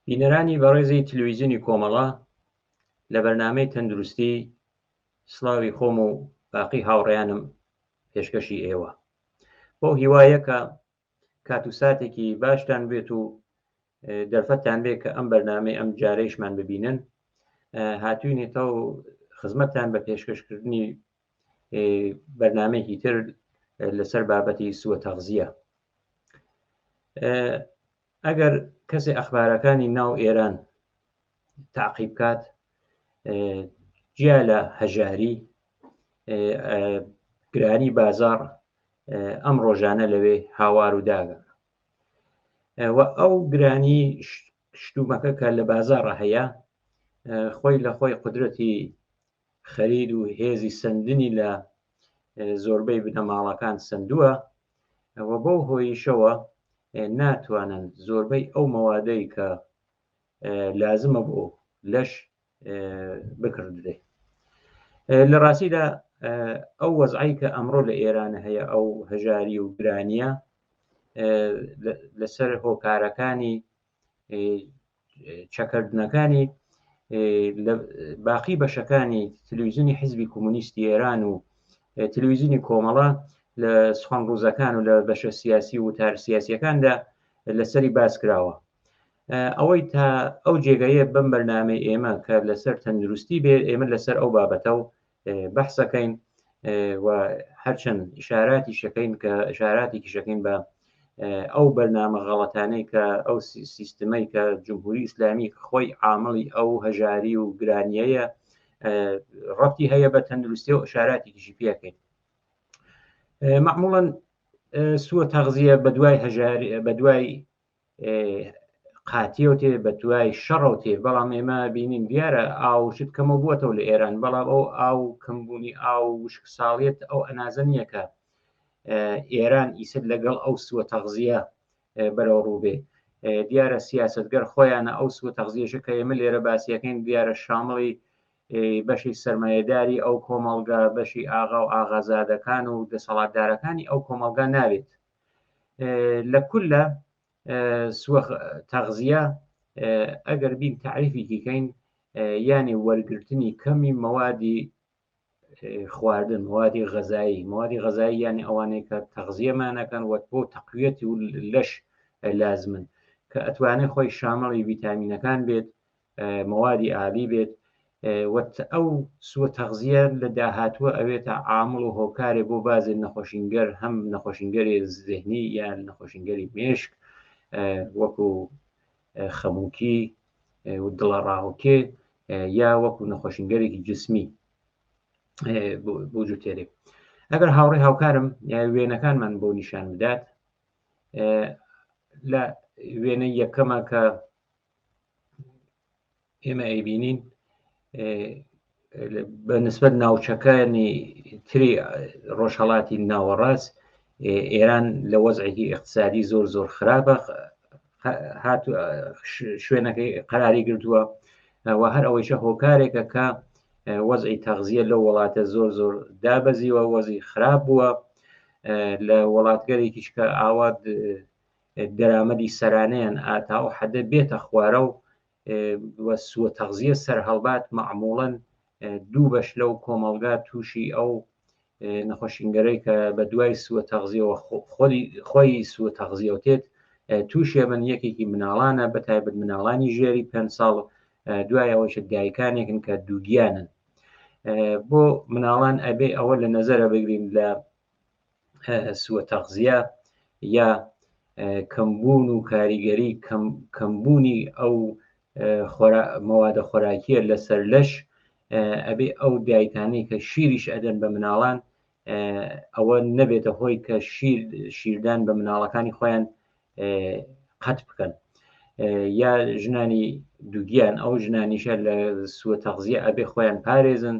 بینەرانی بەڕێزی تلویزیونی کۆمەڵە لە بەرنامەی تەندروستی سڵاوی خۆم و باقی هاوڕێیانم پێشکەشی ئێوە بەو هیوایە کە کات و ساتێکی باشتان بێت و دەرفەتتان بێت کە ئەم بەرنامەی ئەم جارەیشمان ببینن هاتوینێتەوە خزمەتتان بە پێشکەشکردنی بەرنمەیەکی تر لەسەر بابەتی سووە تەغزیە ئەگەر کەسێ ئەخبارەکانی ناو ئێران تاقی بکات جیا لە هەژاری گرانی بازار ئەم ڕۆژانە لەوێ هاوار و داگە و ئەو گرانی شتومەکە کە لە بازاڕە هەیە خۆی لە خۆی قدرەتی خەرید و هێزی سندنی لە زۆربەی بنەماڵەکان سندووە و بەو هۆیشەوە ناتوانن زۆربەی ئەو مەوادەی کە لازمە بۆ لەش بکڕدرێ. لە ڕاستیدا ئەو وەزعی کە ئەمڕۆ لە ئێران هەیە ئەو هەژاری و گرانیە لەسەر هۆکارەکانی چەکردنەکانی لە باقی بەشەکانی تلویزیۆنی حزبی کۆمۆنیستی ئێران و تلویزیۆنی کۆمەڵە لە سخان ڕوزەکان و لە بەشە سیاسی و وتار سیاسیەکاندا لەسەری باس کراوە ئەوەی تا ئەو جێگەیە بەم بەرنامەی ئێمە کە لەسەر تەندروستی بێ ئێمە لەسەر ئەو بابەتە و بەحسەکەین و هەرچەند ئشاراتی شەکەین کە ئشاراتی کیشەکەین بە ئەو بەرنامە غەڵەتانەی کە ئەو سیستمەی کە جمهوری ئیسلامی خۆی عامڵی ئەو هەژاری و گرانیەیە ڕەتی هەیە بە تەندروستی و ئشاراتی کیشی پێەکەین معموڵەن سووە تەغزیە بە دوای هەژاری بە دوای قاتیەوە تێ بە دوای شەڕەوە تێ بەڵام ئێمە بینین دیارە ئاو شت کەمە بووەتەوە لە ئێران بەڵام ئەو ئاو کەمبوونی ئاو وشک ساڵیت ئەو ئەنازە نییە کە ئێران ئیسر لەگەڵ ئەو سووە تەغزیە بەرەو ڕووبێ دیارە سیاستگەر خۆیانە ئەو سووە تەغزیەشە کە ئێمە لێرە باسیەکەین دیارە شامڵی بەشی سرمایهداری ئەو کۆمەڵگا بەشی ئاغا و ئاغازادەکان و دەسەڵاتدارەکانی ئەو کۆمەڵگا نابێت لە کولە سوە تەغزیە ئەگەر بین تعریفێکی کەین یعنی وەرگرتنی کەمی مەوادی خواردن موادی غەزایی موادی غەزایی یعنی ئەوانەی کە تەغزیەمانەکەن وەک بۆ تەقویەتی و لەش لازمن کە ئەتوانێت خۆی شامڵی ویتامینەکان بێت مەوادی ئابی بێت وت ئەو سوە تەغزیە لە داهاتووە ئەوێتە عامڵ و هۆکارێ بۆ بازێ نەخۆشینگەر هەم نەخۆشینگەری زهنی یان نەخۆشینگەری مێشک وەکو خەموکی و دڵەڕاوکێ یا وەکو نەخۆشینگەرێکی جسمی بۆ جوتێرێک ئەگەر هاوڕێ هاوکارم وێنەکانمان بۆ نیشان بدات لە وێنە یەکەمە کە ئێمە ئەیبینین بە نسبەت ناوچەکانی تری ڕۆژهڵاتی ناوەڕاست ئێران لە وەزعێکی اقتصادی زۆر زۆر خراپە هات شوێنەکەی قەراری گرتووە و هەر ئەوەیشە هۆکارێکە کە وەزعی تەغزیە لەو وڵاتە زۆر زۆر دابەزیوە وەزی خراپ بووە لە وڵاتگەرێکیش کە ئاوات دەرامەدی سەرانەیان ئا تا ئەو حەدە بێتە خوارە و و سووە تەغزیە سەرهەڵبات مەعموڵەن دوو بەش لەو کۆمەڵگا تووشی ئەو نەخۆشینگەرەی کە بە دوای سووە تەغزیەوە خۆی سووە تەغزیەوە تێت تووشێ من یەکێکی مناڵانە بە تایبەت مناڵانی ژێری پێ ساڵ دوای ئەوەش دایکانێکن کە دووگیانن بۆ مناڵان ئەبێ ئەوە لە نەزەرە بگرین لە سوە تەغزیە یا کەمبوون و کاریگەری کەمبوونی ئەو مەوادە خۆراکیە لەسەر لەش ئەبێ ئەو دایکانەی کە شیریش ئەدەن بە مناڵان ئەوە نەبێتە هۆی کە شیر شیردان بە مناڵەکانی خۆیان قەت بکەن یا ژنانی دووگیان ئەو ژنانیشە لە سوە تەغزیە ئەبێ خۆیان پارێزن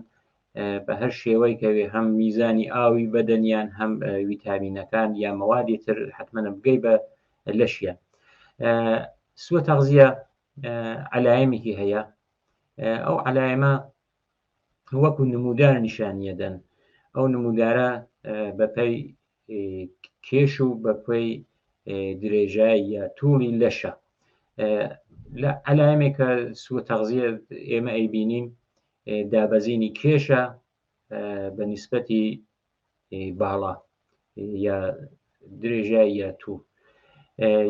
بە هەر شێوەی کەوێ هەم میزانی ئاوی بەدەنیان هەم ویتامینەکان یا مەوادی تر حتممە بگەی بە لەشیان سوە تەغزیە علایەمێکی هەیە ئەو علایەمە وەکو نمودار نیشانیەدەن ئەو نمودارە بەپی کێش و بەپی درێژایی یا توڵی لەشە. لە عەلایمێکە سووە تەغزیە ئێمە ئەیبینین دابەزینی کێشە بە نیسبەتی باڵا یا درێژای یا توو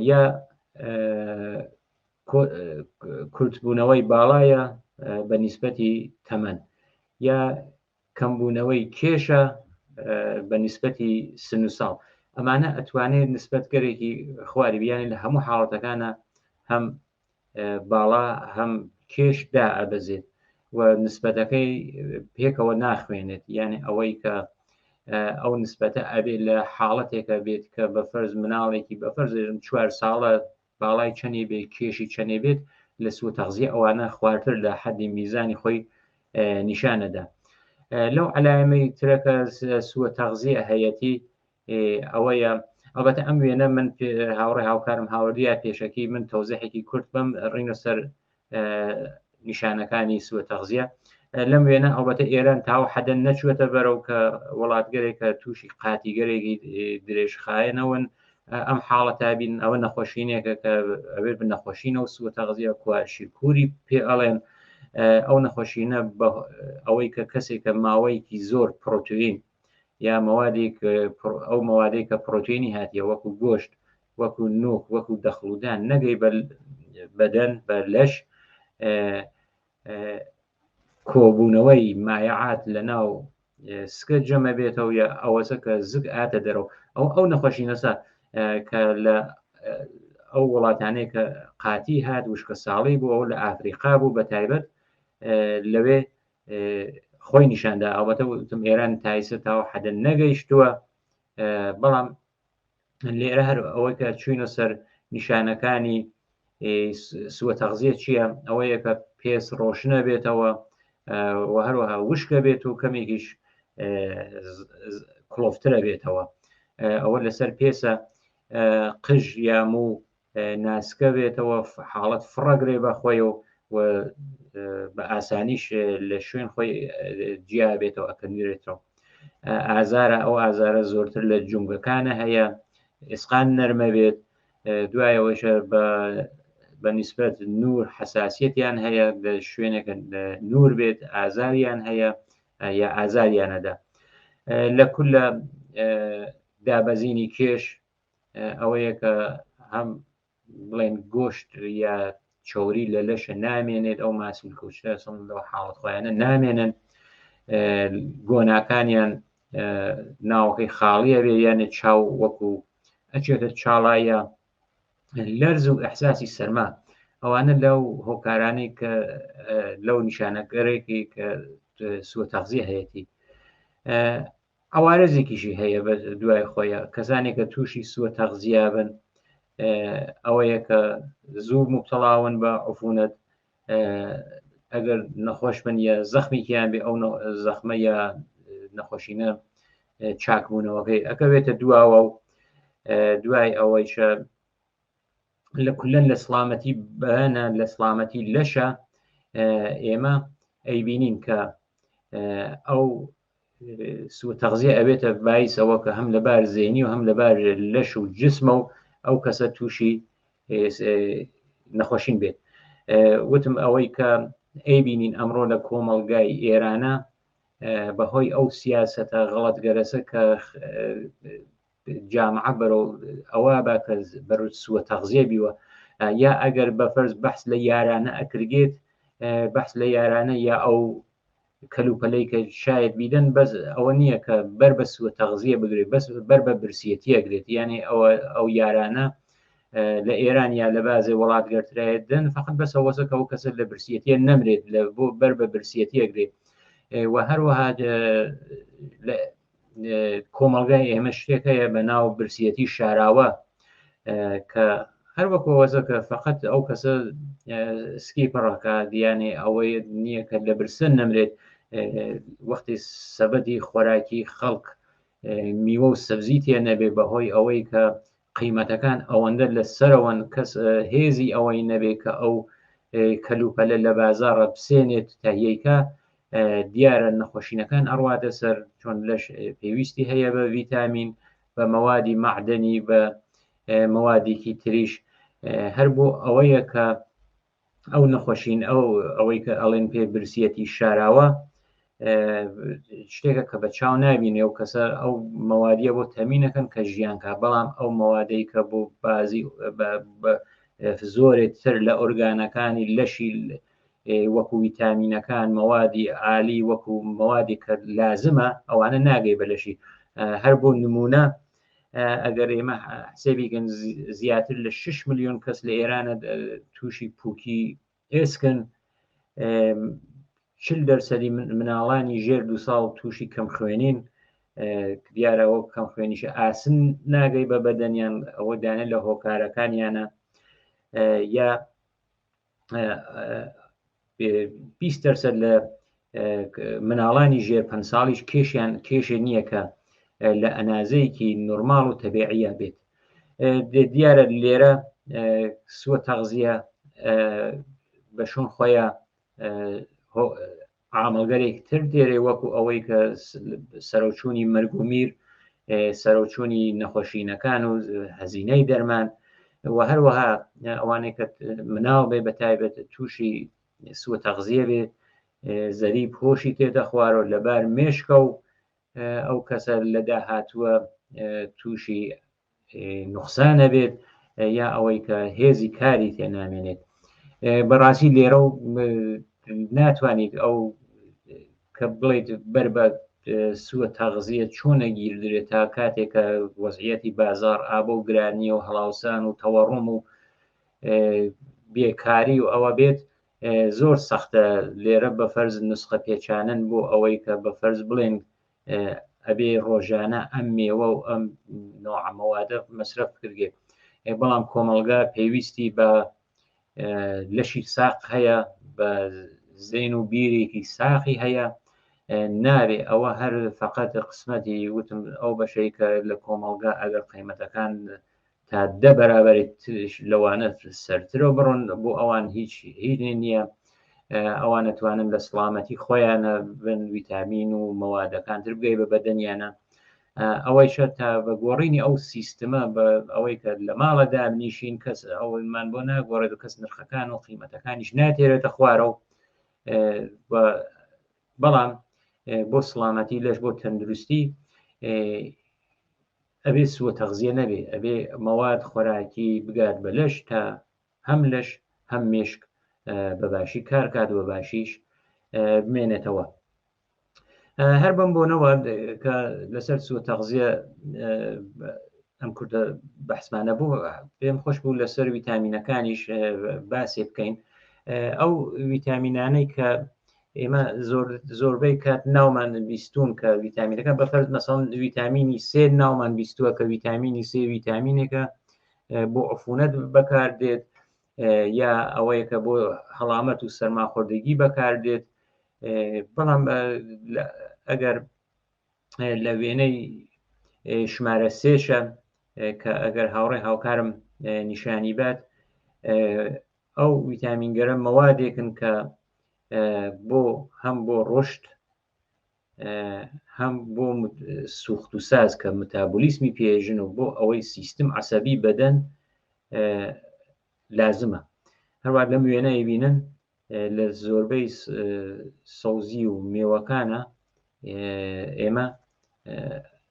یا کورتبوونەوەی باڵایە بە نیسبەتی تەمەن یا کەمبوونەوەی کێشە بە نیسبەتی سن و ساڵ ئەمانە ئەتوانێت نسبەتگەرێکی خواری بیانێ لە هەموو حاڵەتەکانە هەم باڵا هەم کێش دا ئەبەزێت و نسبەتەکەی پێکەوە ناخوێنێت یعنی ئەوەی کە ئەو نسبەتە ئەبێت لە حاڵەتێکە بێت کە بە فەرز مناڵێکی بە فەرزێژم چوار ساڵە باڵای چەنی بێ کێشی چەنێ بێت لە سوە تەغزیە ئەوانە خوارتر لە حەدی میزانی خۆی نیشانەدا لەو علامەی ترەکە سوە تەغزیە هەیەتی ئەوەیە ئەڵبەتە ئەم وێنە من هاوڕێ هاوکارم هاوردیا پێشەکی من تەوزیحێکی کورت بم ڕینە سەر نیشانەکانی سوە تەغزیە لەم وێنە ئەڵبەتە ئێران تاو حەدەن نەچووەتە بەرەو کە وڵاتگەرێکە تووشی قاتیگەرێکی درێژخایەنەوەن ئەم حاڵەتە بین ئەوە نەخۆشینێکە کە ئەوێت بە نەخۆشینە و سوە تەغزیە کوا شیرکوری پێ ئەڵێن ئەو نەخۆشینە ئەوەی کە کەسێکە ماوەیەکی زۆر پرۆتوین یا مەوادێک ئەو مەوادەی کە پرۆتینی هاتیە وەکو گۆشت وەکو نۆک وەکو دەخڵودان نەگەی بە بەدەن بە لەش کۆبوونەوەی مایعات لە ناو سکە جەمە بێتەوە یا ئەوەسە کە زگ ئاتە دەرەوە ئەو ئەو نەخۆشی نەسا کە لە ئەو وڵاتانەیە کە قاتی هات وشکە ساڵی بوو ئەو لە ئافریقا بوو بە تایبەت لەوێ خۆی نیشاندا ئەڵبەتە وتم ئێران تایسە تاوە حەدە نەگەیشتووە بەڵام لێرە هەر ئەوەی کە چوینە سەر نیشانەکانی سووە تەغزیە چییە ئەوەیە کە پێس ڕۆشنە بێتەوە و هەروەها وشکە بێت و کەمێکیش کڵۆفترە بێتەوە ئەوە لەسەر پێسە قژ یام و ناسکە بێتەوە حاڵەت فڕەگرێ بە خۆی و و بە ئاسانیش لە شوێن خۆی جیا بێتەوە ئەکەنیرێتەوە ئازارە ئەو ئازارە زۆرتر لە جومگەکانە هەیە ئێسقان نەرمە بێت دوایەوەشە بە بە نیسبەت نور حساسیەتیان هەیە لە شوێنێکە نور بێت ئازاریان هەیە یا ئازاریانەدا لە کولە دابەزینی کێش ئەوەیە کە هەم بڵێن گۆشت یا چوری لە لەشە نامێنێت ئەو ماسولکە و شتە لەو حاڵەت خۆیانە نامێنن گۆناکانیان ناوەکەی خاڵیە بێ یانە چاو وەکو ئەچێتە چاڵایە لەرز و ئەحساسی سەرما ئەوانە لەو هۆکارانەی کە لەو نیشانەگەرێکی کە سوە تەغزیە هەیەی عەوارزێکیشی هەیە بە دوای خۆیە کەسانێک کە تووشی سووە تەغزیا بن ئەوەیە کە زوو مبتەڵاون بە عفونەت ئەگەر نەخۆش بن یا زەخمیکیان بێ ئەو زەخمە یا نەخۆشینە چاکبوونەوەکەی ئەکەوێتە دواوە و دوای ئەوەیشە لە کولەن لە سڵامەتی بەنە لە سڵامەتی لەشە ئێمە ئەیبینین کە ئەو سوء تەغزیە ئەبێتە بایس ئەوە کە هەم لەبار زەینی و هەم لەبار لەش و جسمە و ئەو کەسە تووشی نەخۆشین بێت وتم ئەوەی کە ئەیبینین ئەمڕۆ لە کۆمەڵگای ئێرانە بەهۆی ئەو سیاسەتە غەڵەتگەرەسە کە جامعە بەرەو ئەوە با کە بەرەو سووە تەغزیە بیوە یا ئەگەر بە فەرز بەحس لە یارانە ئەکرگێت بەحس لە یارانە یا ئەو کەلوپەلەی کە شاید بیدەن بەس ئەوە نییە کە بەر بە سووە تەغزیە بگرێت بەس بەر بە برسیەتی ئەگرێت یعنی ئەوە ئەو یارانە لە ئێران یا لە بازێ وڵات گەرترایەت دەن فقط بەس ئەوەسە کە ئەو کەسە لە برسیەتیە نەمرێت لە بۆ بەر بە برسیەتی ئەگرێت و هەروەها لە کۆمەڵگای ئێمە شتێک هەیە بە ناو برسیەتی شاراوە کە هەر وەکو وەزە کە فقط ئەو کەسە سکی پڕەکە دیانێ ئەوەی نییە کە لە برسن نەمرێت وەختی سەبەدی خۆراکی خەڵک میوە و سەبزی تێ نەبێ بەهۆی ئەوەی کە قیمەتەکان ئەوەندە لە سەرەوەن کەس هێزی ئەوەی نەبێ کە ئەو کەلوپەلە لە بازاڕە بسێنێت تەهیەیکە دیارە نەخۆشینەکان ئەڕواتە سەر چۆن لەش پێویستی هەیە بە ڤیتامین بە مەوادی مەعدەنی بە مەوادێکی تریش. هەر بۆ ئەوەیە کە ئەو نەخۆشین ئەو ئەوەی کە ئەڵێن پێ برسیەتی شاراوە شتێکە کە بە چاو نبینێ و کەسە ئەو مەوادیە بۆ تەمینەکەن کە ژیان کا بەڵام ئەو مەوادەی کە بۆ بازی زۆرێک تر لە ئۆرگانەکانی لەشی وەکو ویتامینەکان مەوادی عالی وەکو مەوادی کە لازمە ئەوانە ناگەی بە لەشی هەر بۆ نمونە ئەگەر ئێمە حسێبیکەن زیاتر لە 6 میلیۆن کەس لە ئێرانە تووشی پوکی ئێسکن چل دەرسەدی مناڵانی ژێر دو ساڵ تووشی کەم خوێنین دیارەوە کەم خوێنیشە ئاسن ناگەی بە بەدەنیان ئەوە دانە لە هۆکارەکانیانە یا 20 دەرسەد لە مناڵانی ژێر پ ساڵیش کێشیان کێشێ نییە کە لە ئەنازەیەکی نۆرماڵ و تەبیعە بێت دیارە لێرە سووە تەغزیە بە شوون خۆیان عامڵگەرێک تر دێرێ وەکو ئەوەی کە سەرەوچوونی مەرگ و میر سەرەوچوونی نەخۆشینەکان و هەزینەی دەرمان و هەروەها ئەوانەی کە مناڵ بێ بە تایبەت تووشی سووە تەغزیە بێ زەریب هۆشی تێدە خوارەوە لەبار مێشکە و ئەو کەسە لە داهاتووە تووشی نوقسانە بێت یا ئەوەی کە هێزی کاری تێ نامێنێت بەڕاستی لێرە و ناتوانیت ئەو کە بڵیت بەر بە سووە تاغزیە چۆنە گیردرێت تا کاتێک کە وەزعەتی بازار ئابە و گرانیە و هەڵاوسان و تەوەڕۆم و بێکاری و ئەوە بێت زۆر سەختە لێرە بە فەرز نسخە پێچانن بۆ ئەوەی کە بە فەرز بڵێن ئەبێ ڕۆژانە ئەم مێوە و ئەم نوعە مەوادە مەسرەف بکرێت بەڵام کۆمەڵگا پێویستی بە لەشی ساق هەیە بە زەین و بیرێکی ساقی هەیە نابێ ئەوە هەر فقط قسمەتی وتم ئەو بەشەی کە لە کۆمەڵگا ئەگەر قیمەتەکان تا دە بەرابەری ترش لەوانە سەرترەوە بڕۆن بۆ ئەوان هیچ هیچ نییە ئەوان ئەتوانن لە سڵامەتی خۆیانە بن ویتامین و مەوادەکان تر بگەی بە بەدەنیانە ئەوەیشە تا بە گۆڕینی ئەو سیستمە بە ئەوەی کە لە ماڵە دابنیشین کەس ئەومان بۆ ناگۆڕێت و کەس نرخەکان و قیمەتەکانیش ناتێرێتە خوارەوە بەڵام بۆ سڵامەتی لەش بۆ تەندروستی ئەبێ سووە تەغزیە نەبێ ئەبێ مەواد خۆراکی بگات بە لەش تا هەم لەش هەم مێشک بە باشی کار کات و بە باشیش بمێنێتەوە هەر بەم بۆنەوە کە لەسەر سووە تەغزیە ئەم کوردە بەحسمانە بوو پێم خۆش بوو لەسەر ویتامینەکانیش باسێ بکەین ئەو ویتامینانەی کە ئێمە زۆر زۆربەی کات ناومان بیستون کە ویتامینەکە بە فەرز مەسەڵەن ویتامینی سێ ناومان بیستووە کە ویتامینی سێ ویتامینێکە بۆ عفونەت بەکاردێت یا ئەوەیە کە بۆ هەڵامەت و سەرماخۆردگی بەکاردێت بەڵام ئەگەر لە وێنەی ژمارە سێشە کە ئەگەر هاوڕێ هاوکارم نیشانی بات ئەو ویتامینگەرە مەوادێکن کە بۆ هەم بۆ ڕشت هەم بۆ سوخت و ساز کە متابولیسمی پێژن و بۆ ئەوەی سیستم عسەبی بەدەن لازمە هەروە لەم وێنە بینن لە زۆربەی سەوزی و مێوەکانە ئێمە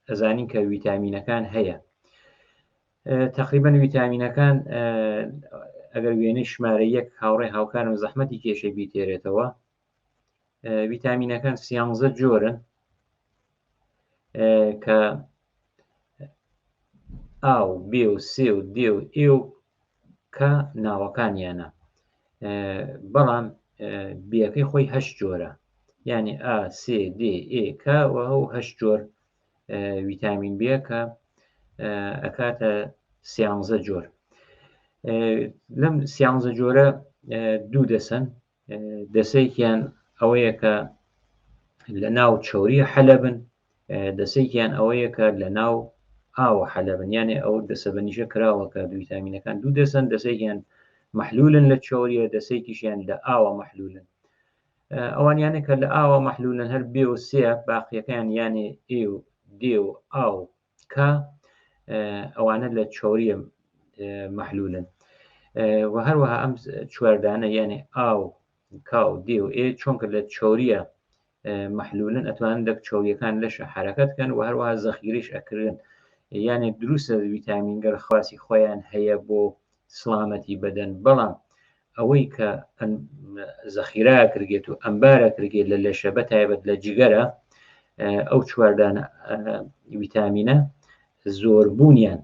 ئەزانین کە ویتامینەکان هەیە تقریبا ویتامینەکان ئەگەر وێنەی ژمارە یەک هاوڕێ هاوکارم زەحمەتی کێشەی بیتێرێتەوە ویتامینەکان سیانزە جۆرن کە ئاو بێ و سێ و دێ و ئێ و کە ناوەکانیانە بەڵام بیەکەی خۆی هەشت جۆرە یعنی ئا سێ دێ ئێ کە و هەو هەشت جۆر ویتامین بێ کە ئەکاتە سیانزە جۆر لەم سیانزە جۆرە دوو دەسەن دەسەیەکیان ئەوەیە کە لە ناو چوری حەلەبن دەسێکیان ئەوەیە کە لە ناو ئاوە حەلەبن یانێ ئەو دەسە بەنیشە کراوە کە ویتامینەکان دوو دەسەن دەسێکیان محلولن لە چۆریە دەسێکیشیان لە ئاوە محلولن ئەوانیانە کە لە ئاوە محلولن هەر بێ و سێ باقیەکان یانێ ئێ و دێ و ئاو کە ئەوانە لە چۆریە محلولن. و هەروەها ئەم چواردانە یانێ ئاو کاو دێ و ئێ چۆنکە لە چۆریە مەحلولن ئەتوانن دەک چۆریەکان لەشە حرەکەت کەن و هەروەها زەخیرەش ئەکردن یانێ دروستە ویتامینگەر خواسی خۆیان هەیە بۆ سڵامەتی بەدەن بەڵام ئەوەی کە زەخیرە کرگێت و ئەمبارە کرگێت لە لەشە بە تایبەت لە جگەرە ئەو چواردانە ویتامینە زۆربوونیان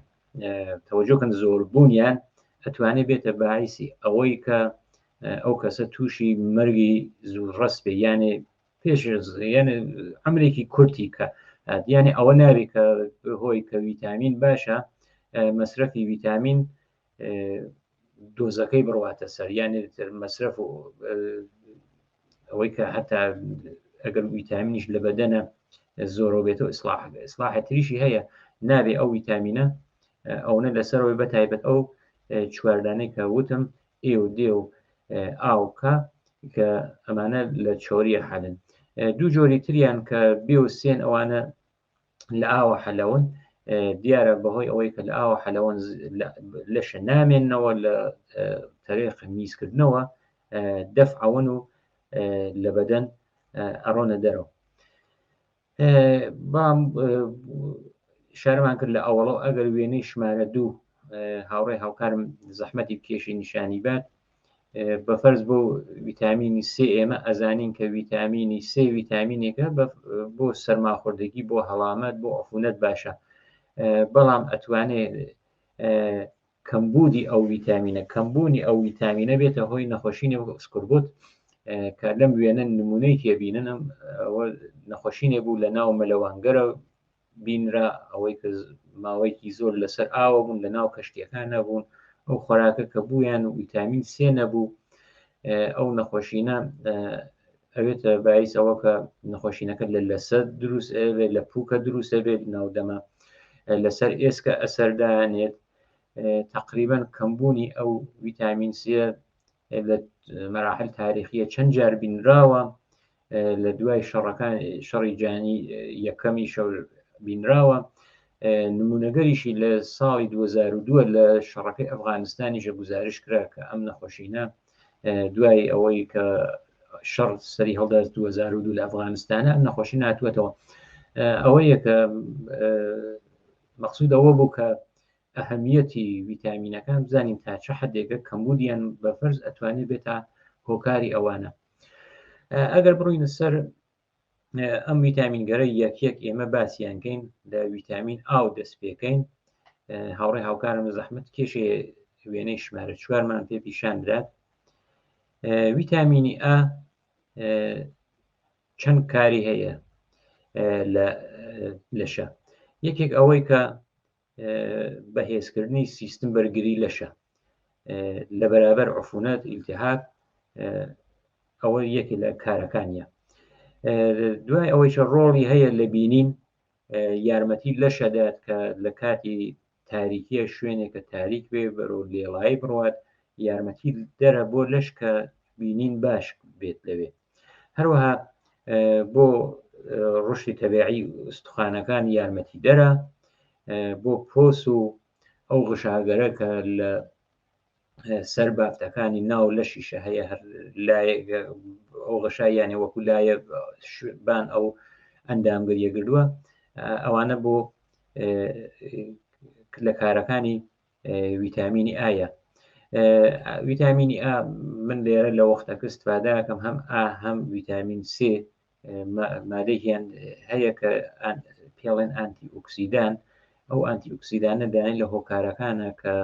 تەوەجۆکەن زۆربوونیان ئەتوانێت بێتە باعیسی ئەوەی کە ئەو کەسە تووشی مەرگی زوو ڕست بێ یانێ پێش یانێ ئەمرێکی کورتی کە یانێ ئەوە نابێ کە هۆی کە ویتامین باشە مەسرەفی ویتامین دۆزەکەی بڕواتە سەر یانێ مەسرەف و ئەوەی کە هەتا ئەگەر ویتامینیش لە بەدەنە زۆرەوە بێتەوە ئیسلاح ئیسلاحە تریشی هەیە نابێ ئەو ویتامینە ئەوەنە لەسەرەوەی بە تایبەت ئەو چواردانەی کە وتم ئێ و دێ و ئاوکە کە ئەمانە لە چۆریە حەلن دوو جۆری تریان کە بێ و سێن ئەوانە لە ئاوە حەلەون دیارە بەهۆی ئەوەی کە لە ئاوە حەلەوەن لەشە نامێنەوە لە تەرێق میزکردنەوە دەفعەوەن و لە بەدەن ئەڕۆنە دەرەوە بام شارمان کرد لە ئەوەڵەوە ئەگەر وێنەی شمارە دوو هاوڕێ هاوکارم زەحمەتی بکێشی نیشانی بات بە فەرز بۆ ویتامینی سێ ئێمە ئەزانین کە ویتامینی سێ ویتامینێکە بۆ سەرماخوردگی بۆ هەڵامەت بۆ ئەفونەت باشە بەڵام ئەتوانێت کەمبوودی ئەو ویتامینە کەمبوونی ئەو ویتامینە بێتە هۆی نەخۆشینی وەک ئەسکوربوت کە لەم وێنە نمونەی تێبینن ئەوە نەخۆشینێ بوو لە ناو مەلەوانگەرە بینرا ئەوەی کە ماوەیەکی زۆر لەسەر ئاوە بوون لە ناو کەشتیەکان نەبوون ئەو خۆراکە کە بوویان و ویتامین سێ نەبوو ئەو نەخۆشینە ئەوێتە باعیس ئەوە کە نەخۆشینەکە لە لەسە دروست ئەبێت لە پوکە دروستە بێت ناودەمە لەسەر ئێسکە ئەسەردانێت تقریبا کەمبوونی ئەو ویتامین سێ لە مەراحل تاریخیە چەند جار بینراوە لە دوای شەڕەکان شەڕی جانی یەکەمی شەو بینراوە نمونەگەریشی لە ساڵی 2002 لە شەڕەکەی ئەفغانستانیشە گزارش کرا کە ئەم نەخۆشینە دوای ئەوەی کە شەڕ سەری هەڵدا 2002 لە ئەفغانستانە ئەم نەخۆشی ناتوەتەوە ئەوەیە کە مەقسود ئەوە بوو کە ئەهمیەتی ویتامینەکان بزانین تا چه حدێکە کەمبوودیان بە فەرز ئەتوانێت بێتە هۆکاری ئەوانە ئەگەر بڕۆینە سەر ئەم ویتامینگەرە یەک یەک ئێمە باسییان کەین لە ویتامین ئاو دەست پێکەین هاوڕێ هاوکارم زەحمت کێشێ وێنەی شمارە چوارمان پێ پیشان بدات ویتامینی ئا چەند کاری هەیە لە لەشە یەکێک ئەوەی کە بەهێزکردنی سیستم بەرگری لەشە لە بەرابەر عفونەت ئیلتهاب ئەوە یەکێ لە کارەکانیە دوای ئەوەیشە ڕۆڵی هەیە لە بینین یارمەتی لەشەدات کە لە کاتی تاریکیە شوێنێکە تاریک بێ بەرەو لێڵایی بڕوات یارمەتی دەرە بۆ لەش کە بینین باش بێت لەوێ هەروەها بۆ ڕشتی تەبیعی ئوستخانەکان یارمەتی دەرە بۆ پۆس و ئەو غشاگەرە کە لە سەر بافتەکانی ناو لەشیشە هەیە هەر ئەو غشاییانە وەکو لایە بان ئەو ئەندامگەریە گردووە ئەوانە بۆ لە کارەکانی ویتامینی ئایە ویتامینی ئا من لێرە لە وەختەکە استفادەکەم هەم ئا هەم ویتامین سێ مادەیان هەیە کە پێڵێن ئانتی ئۆکسیدان ئەو ئانتی ئۆکسیدانە دایان لە هۆکارەکانە کە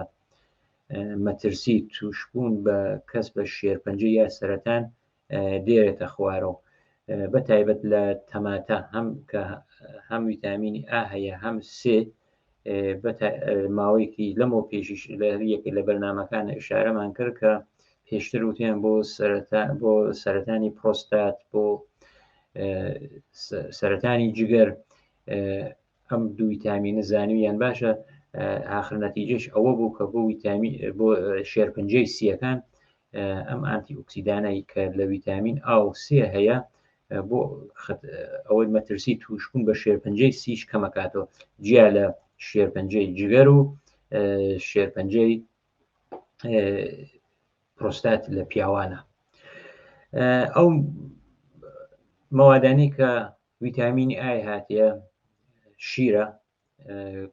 مەترسی توشبوون بە کەس بە شێرپەنجە یا سەرەتان دێرێتە خوارەوە بە تایبەت لە تەماتە هەم کە هەم ویتامینی ئا هەیە هەم سێ ماوەیەکی لەمەوە پێشیش لە یەکێک لە بەرنمەکان ئشارەمان کرد کە پێشتر وتیان بۆ سەرەتا بۆ سەرەتانی پرۆستات بۆ سەرەتانی جگەر ئەم دوو ویتامینە زانیویان باشە ئاخر نەتیجەش ئەوە بوو کە بۆ ویتامین بۆ شێرپەنجەی سیەکان ئەم ئانتی ئۆکسیدانەی کە لە ویتامین ئا و سێ هەیە بۆ ئەوەی مەترسی توشبوون بە شێرپەنجەی سیش کەمەکاتەوە جیا لە شێرپەنجەی جگەر و شێرپەنجەی. پرۆستات لە پیاوانە. ئەو مەوادانی کە ویتامینی ئای هاتیە شیرە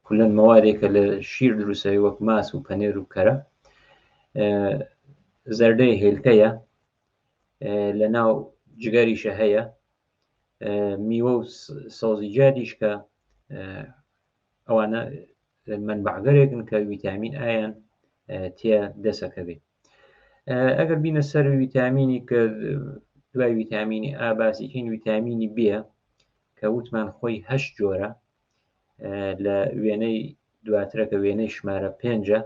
کولەن مەوادێکە لە شیر دروستەوەی وەک ماس و پەنێر و کەرە زەردەی هێلکەیە لە ناو جگەریشە هەیە میوە و سەوزیجاتیش کە ئەوانە مەنبەعگەرێکن کە ویتامین ئایان تێ دەسەکەوێت ئەگەر بینە سەر ویتامینی کە دوای ویتامینی ئا باسیکەین ویتامینی بێ کە وتمان خۆی هەشت جۆرە لە وێنەی دواترە کە وێنەی ژمارە پێنجە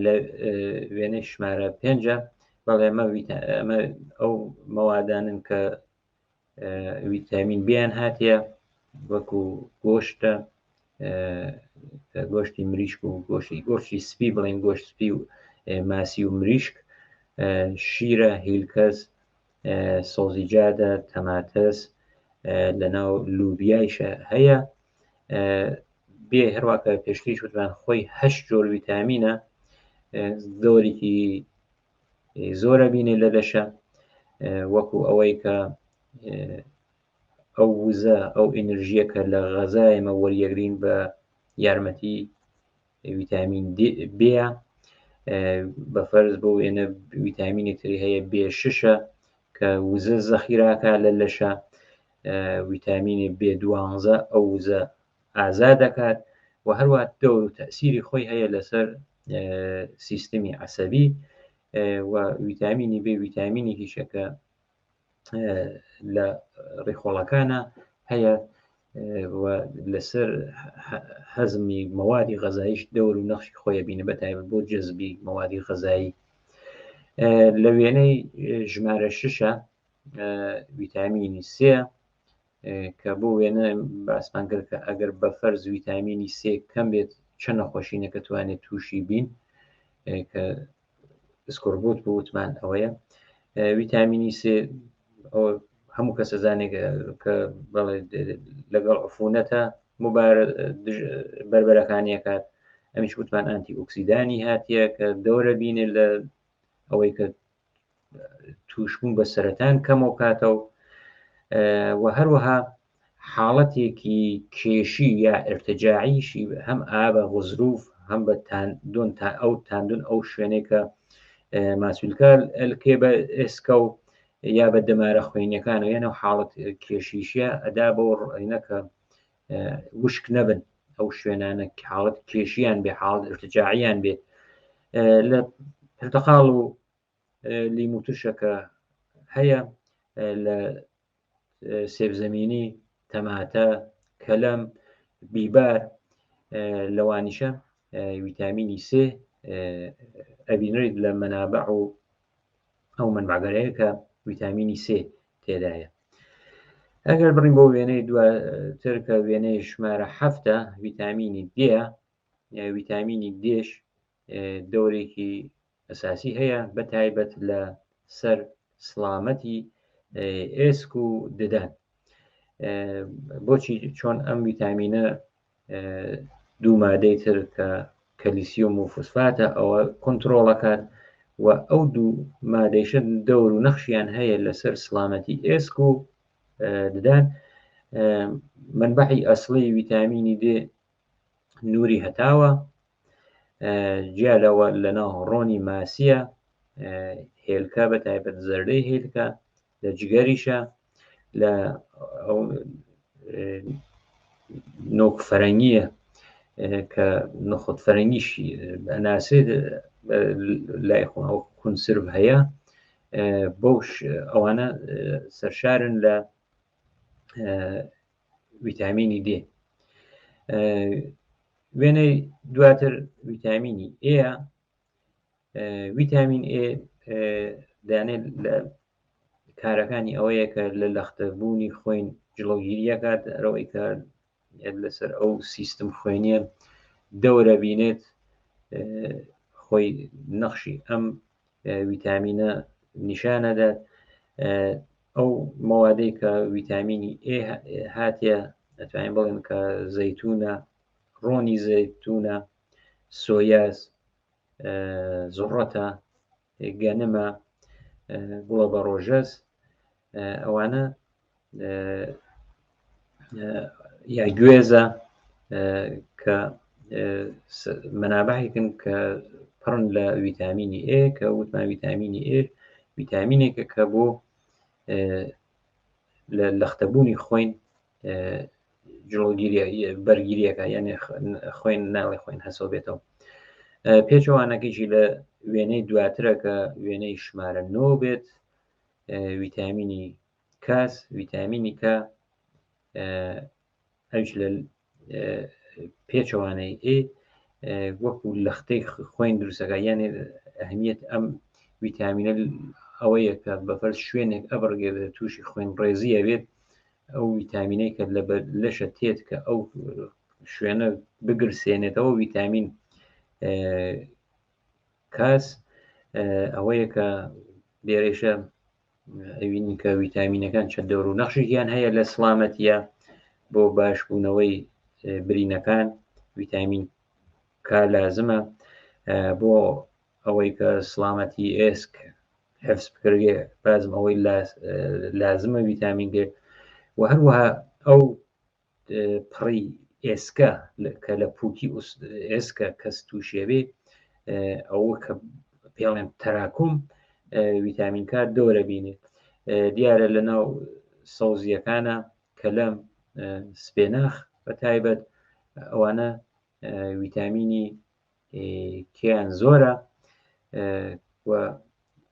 لە وێنەی ژمارە پێنجە بەڵێ ئەمە ئەو مەوادانن کە ویتامین بیان هاتیە وەکو گۆشتە گۆشتی مریشک و گۆشتی گۆشتی سپی بڵێن گۆشت سپی و ماسی و مریشک شیرە هیلکەس سەوزیجادە تەماتەس لەناو لوبیایشە هەیە بێ هەروواکە پێشتریش وتمان خۆی هەشت جۆر ویتامینە زۆرێکی زۆرە بینێ لە لەشە وەکو ئەوەی کە ئەو وزە ئەو ئەنرژیە کە لە غەزایمە وەریەگرین بە یارمەتی ویتامین بێە بە فەرز بۆ وێنە ویتامینی تری هەیە بێ ششە کە وزە زەخیراکە لە لەشە ویتامینی بێ دوانزە ئەو وزە ئازا دەکات و هەروە دەور و تەسیری خۆی هەیە لەسەر سیستمی عسەبی و ویتامینی بێ ویتامینێکیشە کە لە ڕیخۆڵەکانە هەیە و لەسەر هەزمی مەوادی غەزاییش دەور و نەخشی خۆی بینە بە تایبەت بۆ جەزبی مەوادی غەزایی لە وێنەی ژمارە ششە ویتامینی سێ کە بۆ وێنە باسمان کرد کە ئەگەر بە فەرز ویتامینی سێ کەم بێت چەند نەخۆشینەکە توانێت تووشی بین کە سکۆربوت بۆ وتمان ئەوەیە ویتامینی سێ هەموو کەسە زانێک کە بەڵێ لەگەڵ عفونەتە مبارە بەربەرەکانیەکات ئەمیش وتمان ئەنتی ئۆکسیدانی هاتیە کە دەورە بینێ لە ئەوەی کە توشبوون بە سەرەتان کەمەوە کاتەوە و هەروەها حاڵەتێکی کێشی یا ئرتجاعیشی هەم ئا بە غزروف هەم بە تاندون تا ئەو تاندون ئەو شوێنێکە ماسولکە ئەلکێ بە ئێسکە و یا بە دەمارە خوێنیەکان و یەنە حاڵەت کێشیشە ئەدا بۆ ڕێنە کە وشک نەبن ئەو شوێنانە حاڵەت کێشیان بێ حاڵ ارتجاعیان بێت لە پرتەقاڵ و لیمو ترشەکە هەیە لە سێبزەمینی، تەماتە، کەلەم، بیبار لەوانیشە ویتامینی سێ ئەبینرێت لە مەنابع و ئەو مەنبعگەرەیە کە ویتامینی سێ تێدایە. ئەگەر بڕین بۆ وێنەی دواتر کە وێنەی ژمارە هەفتە ویتامینی دێ ویتامینی دێش دەورێکی ئەساسی هەیە بە تایبەت لە سەر سڵامەتی ئێسک و ددان بۆچی چۆن ئەم ویتامینە دوو مادەی تر کە کەلیسیۆم و فسفاتە ئەوە کۆنتترۆڵەکات و ئەو دوو مادەیشە دەور و نەخشیان هەیە لەسەر سڵامەتی ئێسک و ددان منبعی ئەسڵی ویتامینی دێ نوری هەتاوە جیا لەوە لەناو ڕۆنی ماسیە هێلکە بە تایبەت زەردەی هێلکە لە جگەریشە لە ئەو نۆک فەرەنگیە کە نخود فەرەنگیش ئەناسێت لای خۆ ئەو کونسرڤ هەیە بەو ئەوانە سەرشارن لە ویتامینی دێ وێنەی دواتر ویتامینی ئێ ویتامین ئێ دانێت لە کارەکانی ئەوەیە کە لە لەختەبوونی خوێن جڵەوگیریەکات ئەرەوەی کە لەسەر ئەو سیستم خوێنیە دەورە بینێت خۆی نەخشی ئەم ویتامینە نیشانەدات ئەو مەوادەی کە ویتامینی ئێ هاتیە ئەتوانین بڵێن کە زەیتونە ڕۆنی زەیتونە سۆیاس. زوڕەتە، گەنمە، گوڵە بەڕۆژەس، ئەوانە یا گوێزە کە مەنابعێکن کە پڕن لە ویتامینی ئێ کە وتمان ویتامینی ئێ ویتامینێکە کە بۆ لە لەختەبوونی خۆین جڵۆگیری بەرگیریەکە یعنی خوێن ناڵێ خوێن هەسۆ بێتەوە. پێچەوانەکەیشی لە وێنەی دواترە کە وێنەی ژمارە نۆ بێت، ویتامینی کاس، ویتامینی کە ئەوش لە پێچەوانەی ئێ وەکو لەختەی خوێن دروستەکە. یانێ ئەهمیەت ئەم ویتامینە ئەوەیە کە بەفەر شوێنێک ئەبڕگێ تووشی خوێن ڕێزیە بێت، ئەو ویتامینەی کە لە لەشە تێت کە ئەو شوێنە بگرسێنێتەوە ویتامین کاس ئەوەیە کە لێرەشە ئەوینی کە ویتامینەکان چەند دەور و نەخشێکیان هەیە لە سڵامەتیە بۆ باشبوونەوەی برینەکان. ویتامین کا لازمە بۆ ئەوەی کە سڵامەتی ئێسک حفز بکرێ، بازم ئەوەی لازمە ویتامین گێ و هەروەها ئەو پڕی ئێسکە کە لە پوکی ئێسکە کەس تووشێبێ ئەوە کە پێڵێن تەراکم ویتامین کا دۆرە بینێت. دیارە لە ناو سەوزیەکانە کەلەم، سپێناخ بە تایبەت ئەوانە ویتامینی کیان زۆرە و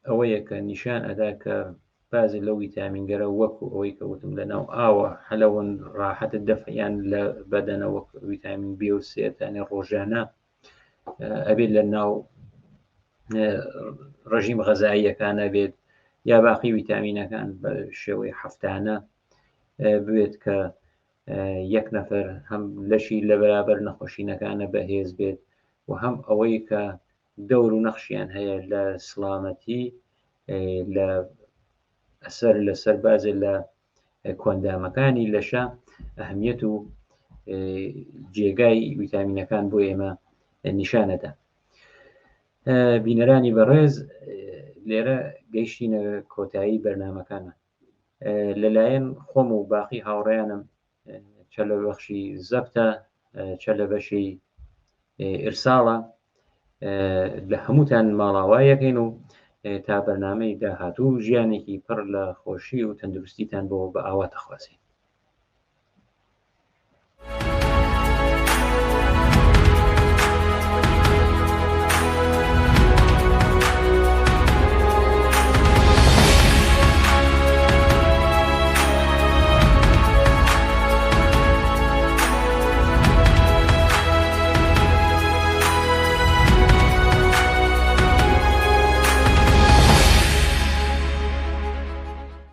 ئەوەیە کە نیشان ئەدا کە بازی لەو ویتامینگەرە وەکو ئەوەی کە وتم لە ناو ئاوە حەلەون ڕاحەتە دەفعیان لە بەدەنە وەک ویتامین بی و سێتانی ڕۆژانە ئەبێت لە ناو ڕژیم غەزاییەکانە بێت یا باقی ویتامینەکان بە شێوەی هەفتانە بێت کە یەک نەفەر هەم لەشی لە بەرابەر نەخۆشینەکانە بەهێز بێت و هەم ئەوەی کە دەور و نەخشیان هەیە لە سڵامەتی لە ئەسەر لەسەر بازێ لە کۆندامەکانی لەشە ئەهمیەت و جێگای ویتامینەکان بۆ ئێمە نیشانەدا. بینەرانی بەڕێز، لێرە گەیشتینە کۆتایی بەرنمەکانمان. لەلایەن خۆم و باقی هاوڕێیانم چە لە بەخشی زەبتە چە لە بەشی ئرساڵە لە هەمووتان ماڵاوایەکەین و تا بەرنمەی داهاتوو ژیانێکی پڕ لە خۆشی و تەندروستیتان بۆ بە ئاواتە خوازین.